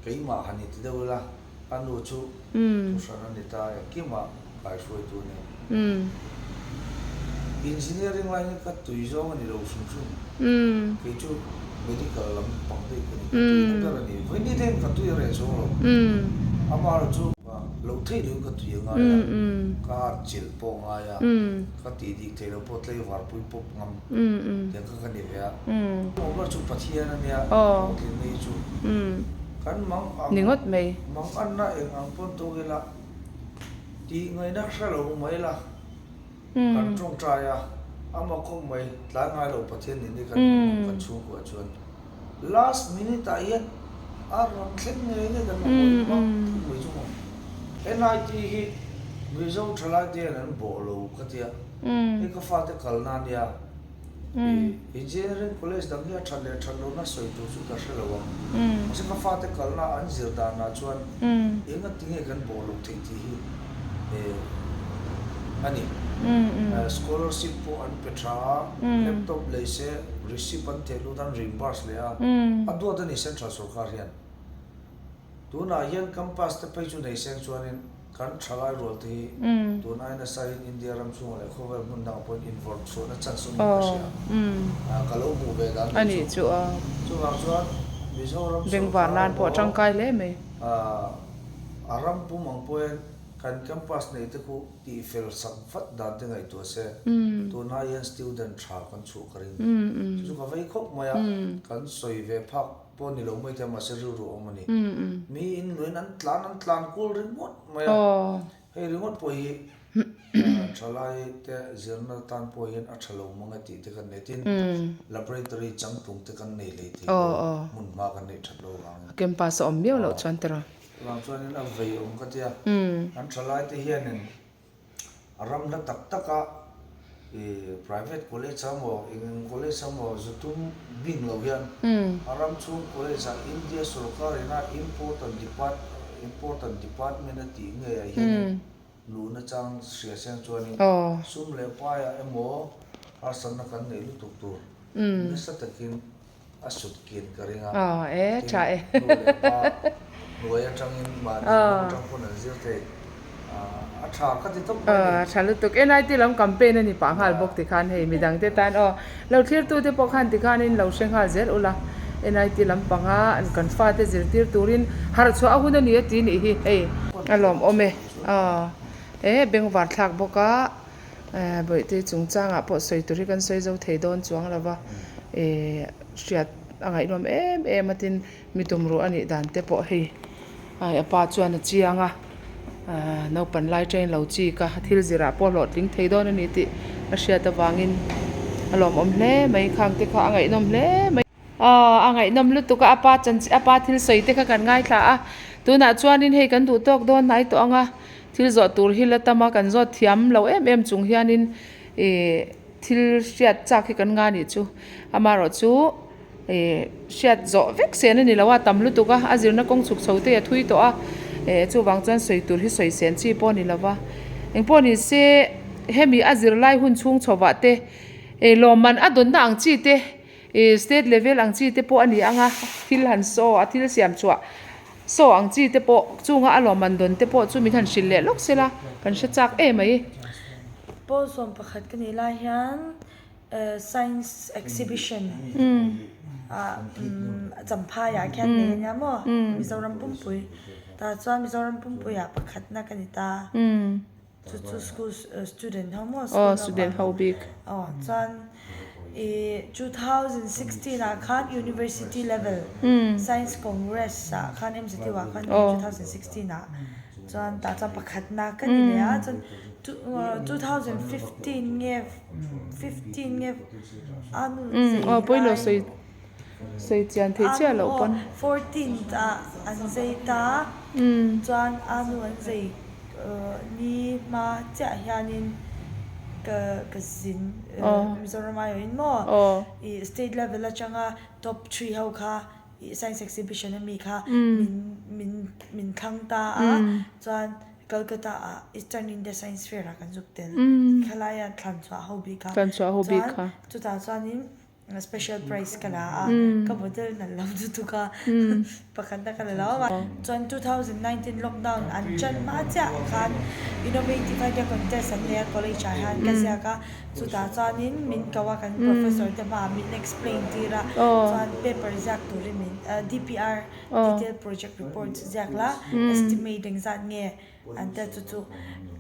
keimah han i ti deuh ila, a nu chu thuhran a ni ta, engkimah kaihruaitu a ni. Engineering line hi ka tui zawng a ni lo hrim hrim. Kei chu medical lam pang daih ka ni, ka tuina ber a ni. Vawiin ni deuhin ka tui a reh zawng lo. Amaherawh chu loh theih lohin ka tui a ngai a, ka at chilh pawh a ngai a, ka tih dik theih loh pawh tlaivar pui pawp ngam tiang kha ka ni ve a. Awmna chu Pathian a nia, hlawhtlinna hi chu kan mang ang, mang anna eng ang pawn tawk ila tih ngaihna hre lo mai la. Kan tawngtai a, ama kawng mai tlai ngai lo Pathian nih ni kan hmu ang kan chhungkuah chuan last minute ah hian a rawn thleng ngei ngei kan mamawh hi mak thut mai chu maw. NIT hi Mizo thalai te hian an bawh lo ka tia, hei ka fate kalna ania. Engineering college dang hi a that leh that lohna sawi tur chu ka hre lo ang. Mahse ka fate kalna an zir danah chuan eng a tinge kan bawh loh theih tih hi a ni. Scholarship pawh an pe tha a, laptop lei se receipt an theh lut a, an reimburse leh a, a duat a ni central sorkar hian. Tunah hian campus te phei chu nei seng chuanin kan thalai rual te hi tun ai nasa in India ram chhungah leh khawvel hmun dangah pawhin invawrh chhuahna chance awmin ka hria. Ka lo hmuh ve dan nih chu. Chuvang chuan Mizoram sorkar emaw a ram pum ang pawhin kan campus nei te khu tihfel sak vat dan te ngaihtuah se tunah hian student tha kan chhuah ka ring. Chu chu ka vei khawp mai a, kan sawi ve phak. Pawh ni lo mai te mahse rilru awm a ni. Mi in luin an tlan an tlan kual ringawt mai a. Hei ringawt pawh hi thalai te zirna tan pawh hian a tha lo mang e tih te kan nei. Tin, laboratory changtlung te kan nei hlei thei lo, hmun hma kan neih that lo vangin. Campus a awm miau loh chuan tiraw. Chuvang chuanin a vei awm ka tia. Kan thalai te hianin A ram hla tak tak a, i private college a maw, eng eng college a maw zu tum bing lo hian a ram chhung college ah India sorkar ina important depart important department a tih ngei ah hianin luhna chang hria seng chuanin sum leh paiah emaw harsatna kan neih lutuk tur nasa takin A sut kin ka ring a, tin nu leh pa hnuai atangin mahni hmang atang pawn an zir thei. A tha ka ti tawp mai ni. Tha lutuk. NIT lam campaign a ni pah nghal bawk tikhan hei midang te tan aw lo thlirtu te pawh khan tikhanin lo hre nghal zel ula NIT lampanga kan fate zirtir turin harh chhuah a hun a ni a ti nih hi hei. A lawmawm e. Aw e bengvar thlak bawk a. Bawihte chungchangah pawh sawi tur hi kan sawi zo thei dawn chuang lo va, hriat a ngaihnawm em em a tin mi tumruh a nih dan te pawh hei a pa chuan a chiang a, naupan lai train lo chi ka thil zirah pawh hlawhtling thei dawn a ni tih a hriat avangin a lawmawm hle mai khang te kha a ngaihnawm hle mai. Aw a ngaihnawm lutuk a, a pa chan a pa thil sawi te kha kan ngaithla a, tunah chuanin hei kan duh tawk dawn hnai tawh ang a, thil zawh tur hi la tam a, kan zawt thiam lo em em chung hianin ih thil hriat chak hi kan nga nih chu, amaherawh chu ih hriat zawh vek sen a ni lo a, tam lutuk a, a zirna kawng chhuk chho te hi a thui tawh a, eh chuvang chuan sawi tur hi sawi sen chi pawh a ni lo va, engpawh ni se hemi a zirlai hun chhung chhovah te ih lawmman a dawnna ang chi te. Ih state level ang chi te pawh a ni ang a, thil han saw a thil siam chhuah saw ang chi te pawh chunga a lawmman dawn te pawh chu min han hrilh leh lawk sela kan hre chak em mai. Pawl 11 ka nih lai hian science exhibition ah Champhai ah khian nei a nia maw Mizoram pumpui tah chuan Mizoram pumpui ah pakhatna ka ni ta. Chu chu school student ho maw school naupang ho bik. Aw chuan I 2016 ah khan University level Science Congress ah khan MZU ah khan 2016 ah chuan tah chuan pakhatna ka ni leh a chuan 2015 nge 15 nge a nu zei lai Sawi chian theih chiah loh pawn. 14th ah an zei ta chuan a nu an zei ni hma chiah hianin ka ka zin Mizoram aiawhin maw i state level atanga top three ho kha i science exhibition ami kha min min min thlang ta a chuan Calcutta ah Eastern India Science Fair ah kan zuk tel khalaia thlan chhuah ho bik kha chuan chutah chuanin Special prize ka la a, ka model nalh lo lutuk a, pakhatna ka la lo a. Chuan 2019 lockdown an ṭan hma chiah khan Innovative Idea Contest an nei a college ah hian ka ziak a, chutah chuanin min ko a kan professor te hmaah min explain tir a, chuan paper ziak turin min DPR Detailed Project Report ziak la estimate engzat nge An tia chu chu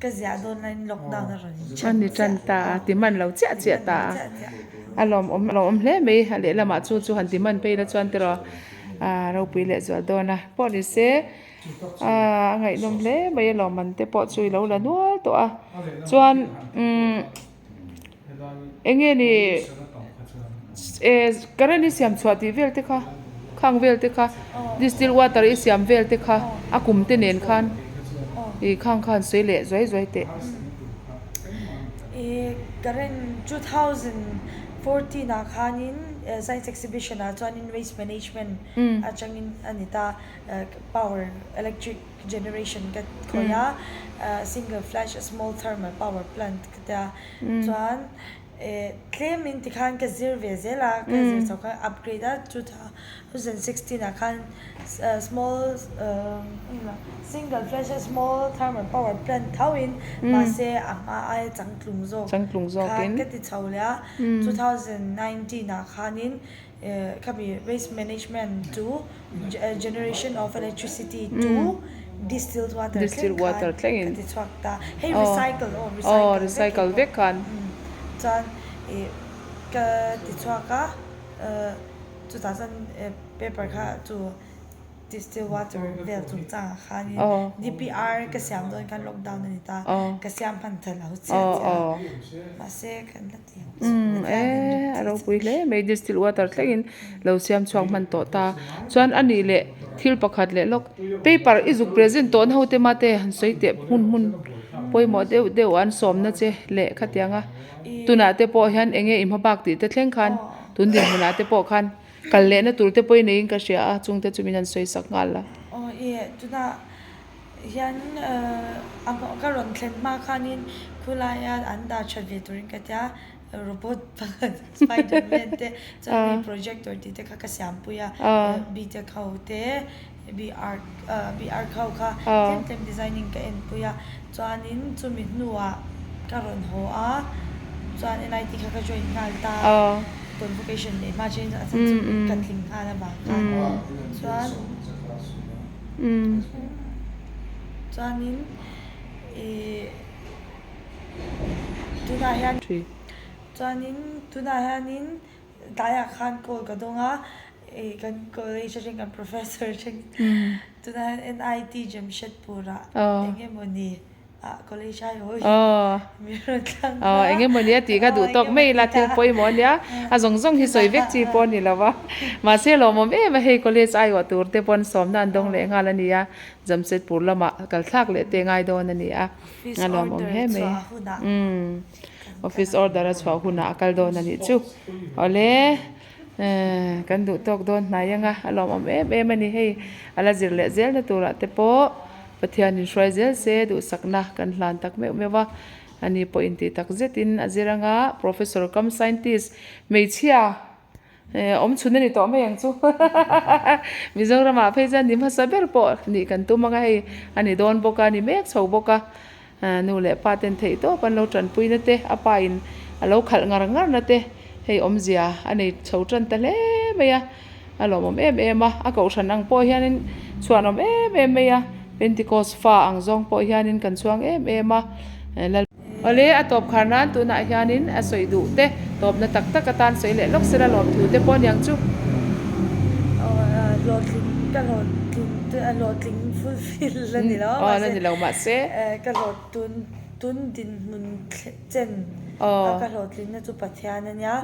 ka ziah dawn laiin lockdown a rawn A ni ṭan ta a, ti man lo chiah chiah ta a. A lawmawm a lawmawm hle mai a lehlamah chu chu han ti man phei la chuan tiraw a ropui leh zual dawn a. Pawh ni se a ngaihnawm hle mai a lawmman te pawh chu i lo la nual tawh a. Chuan umm eng nge ni current i siam chhuah tih vel te kha khang vel te kha distil water i siam vel te kha a kum te nen khan ih khang khan sawi leh zuai zuai teh. Ih current 2014 ah khanin science exhibition ah chuanin waste management atangin a ni ta power electric generation ka khawih a single flash small thermal power plant ka tia chuan eh tlem in tikhan ka zir ve zel a ka zir chho khan upgrade a 2016 ah khan small single flash small thermal power plant tho in mahse a hma aia changtlung zawk khan ka ti chho leh a 2019 ah khanin Khami waste management to generation of electricity to distilled water thleng khan ka ti chhuak ta. Hei recycle aw recycle vek khan chuan ih ka ti chhuak a chutah chuan paper kha chu Distilled water vel chungchangah khanin DPR ka siam dawn khan lockdown a ni ta, ka siam hman ta lo chiah chiah a, mahse kan la ti ang chu. Umm e a ropui hle mai distilled water thlengin lo siam chhuak hman tawh ta chuan a nih leh thil pakhat leh lawk paper i zuk present tawh na ho te mate han sawi teh hmun hmun pawimawh deuh deuh an sawmna che leh khatiang a tunah te pawh hian eng nge i hma bak tih te thleng khan tun dinhmunah te pawh khan. Kal lehna tur te pawhin neiin ka hria a, chungte chu min han sawi sak nghal a. Aw i, tunah hian a ka rawn thlen hma khanin khulaia an dah that ve turin ka tia, robot pakhat Spiderman te chuan hei projector tih te kha ka siampui a, BTech ho te BR BR ho kha tlem tlem designing ka enpui a, chuanin chumi hnuah ka rawn haw a, chuan NIT kha ka join nghal ta, convocation leh hma chuan a chhan chu ka tling nghal avang khan chuan chuanin ih tunah hian chuanin tunah hianin Tlaiah khan call ka dawng a, ih kan college atangin kan professor atangin tunah hian NIT Jamshedpur ah eng emawni ah college a haw min rawn thlang a. Aw eng emawni a tih kha duh tawk mai ila thil pawimawh ania, a zawng zawng hi sawi vek chi pawh a ni lo va, mahse lawmawm em a hei college aiawh tur te pawn sawmna an dawng leh nghal a nia, Jamshedpur lamah kal thlak leh te ngai dawn a ni a, a lawmawm hle mai. Office order a chhuah hunah a kal dawn a nih chu. Awle kan duh tawk dawn hnai anga a lawmawm em em a ni hei a la zir leh zel na turah te pawh Pathian in hruai zel se duhsakna kan hlan tak meuh meuh a ani pawh intih tak zetin a zir anga Professor cum Scientist hmeichhia Awm chhun a ni tawh mai ang chu. Mizoramah phei chuan ni hmasa ber pawh nih kan tum ang a, hei a ni dawn bawk a, a ni mek chho bawk a. Nu leh pa ten theih tawp an lo tanpui na te, a pa in a lo khalh ngar ngar na te hei awmzia a nei chho tan ta hle mai a, a lawmawm em em a. A kohhran ang pawh hianin chhuanawm em em mai a, Pentecost fa ang zawng pawh hianin kan chhuang em em a. Awle, a tawp khar nan tunah hianin a sawi duh te. Tawpna tak tak atan sawi leh lawk sela lawmthu te pawh aniang chu. Aw hlawhtling ka hlawhtling hlawhtling fulfill a ni lo a la ni lo mahse ka hlawh tun tun dinhmun chen a ka hlawhtlinna chu Pathian a nia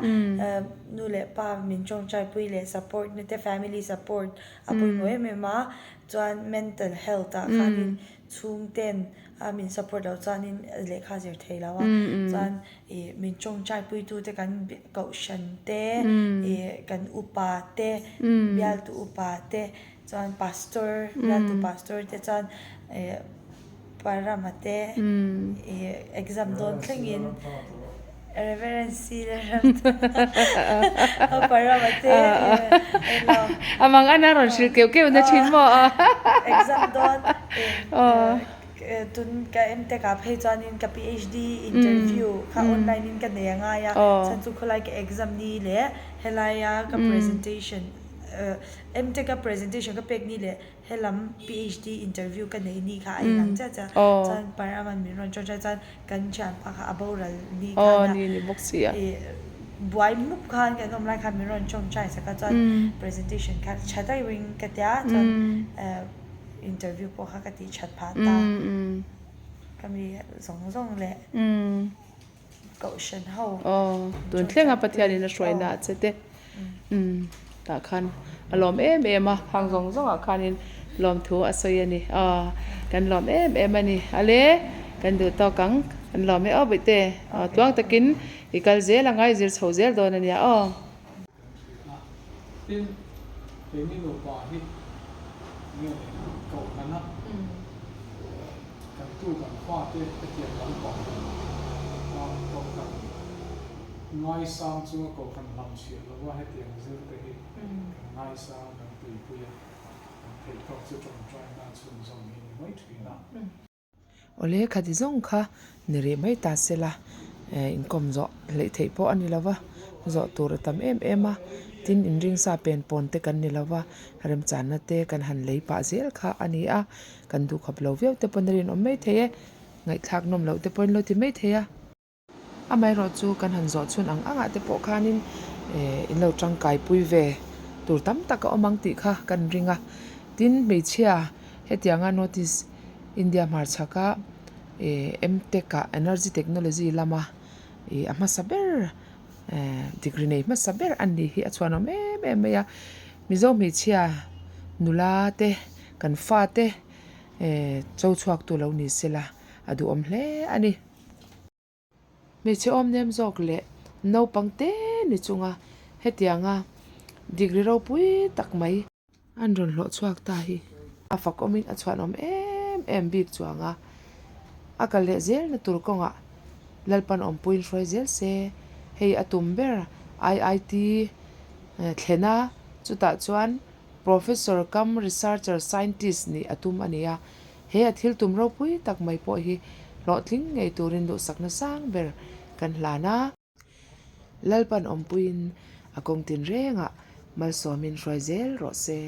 nu leh pa min tawngtaipui leh support na te family support a pawimawh em em a chuan mental health ah khanin chhungten a min support loh chuanin lehkha zir thei lo a chuan Ih min tawngtai puitute kan kohhran te, ih kan upa te, bialtu upa te, chuan pastor, bialtu pastor te chuan ih parama te, ih exam dawn thlengin Reverend C leh parama te ih eng lo. A mang an a rawn hrilh keuh keuh na thin maw? Exam dawn ih. Tun ka MTech ah phei chuanin ka PhD interview kha online in ka nei a ngai a, chhan chu khawlai ka exam ni leh helaia ka presentation MTech a presentation ka pek ni leh helam PhD interview ka neih ni kha a inang chiah chiah a, chuan Paraman min rawn tawngtai chuan kan thianpa kha a boral ni khan a ih buai mup khan kan awm lai khan min rawn tawngtai sak a chuan presentation kha tha deuhin ka tia chuan Interview pawh kha ka tih that phah ta. Ka mi zawng zawng leh kohhran ho. Aw, tun thlenga Pathianin a hruaina a che te. Tah khan a lawm em em a, hang zawng zawngah khanin lawmthu a sawi a ni. Aw, kan lawm em em a ni. Ale, kan duh tawk ang, kan lawm e aw Bawihte. Aw, tluang takin i kal zel ang a, i zir chho zel dawn a nia aw. Tin, keini nupa hi nge kohhran a, kan tu kan fate hetiang lampang a kohhran ngaisang chunga kohhran hlamchhiah lova hetiang zir te hi kan ngaisang kan tuipui a, kan theihtawk chu tawngtaina a chhunzawm hi ni mai thin a. Awle khati zawng kha ni rih mai ta se la inkawm zawh hleih theih pawh a ni lo va, zawh tur a tam em em a, tin inringsa pen pawn te kan ni lo va, remchanna te kan han lei pah zel kha a ni a, kan duhkhawp lo viau te pawn a rinawm mai thei e, ngaihthlak nawm loh te pawhin lo ti mai thei a. Amaherawh chu kan han zawh chhun ang angah te pawh khanin eh in lo tangkai pui ve tur tam tak a awm ang tih kha kan ring a. Tin hmeichhia hetianga notice India hmarchhaka eh M-Tech ah Energy Technology lama ih a hmasa ber eh degree nei hmasa ber a ni hi a chhuanawm em em mai a. Mizo hmeichhia nula te kan fate eh cho chhuak tu lo ni sela a duhawm hle a ni. Hmeichhe awm nem zawk leh naupang te ni chunga hetianga degree ropui tak mai an rawn hlawh chhuak ta hi a fak awmin a chhuanawm em em bik chuang a, a kal leh zel na tur kawngah Lalpan awmpuiin hruai zel se, hei a tum ber IIT thlena chutah chuan Professor cum Researcher Scientist nih a tum a ni a. He a thil tum ropui tak mai pawh hi hlawhtling ngei turin duhsakna sang ber kan hlan a. Lalpan awmpuiin a kawng tinrengah malsawmin hruai zel rawh se.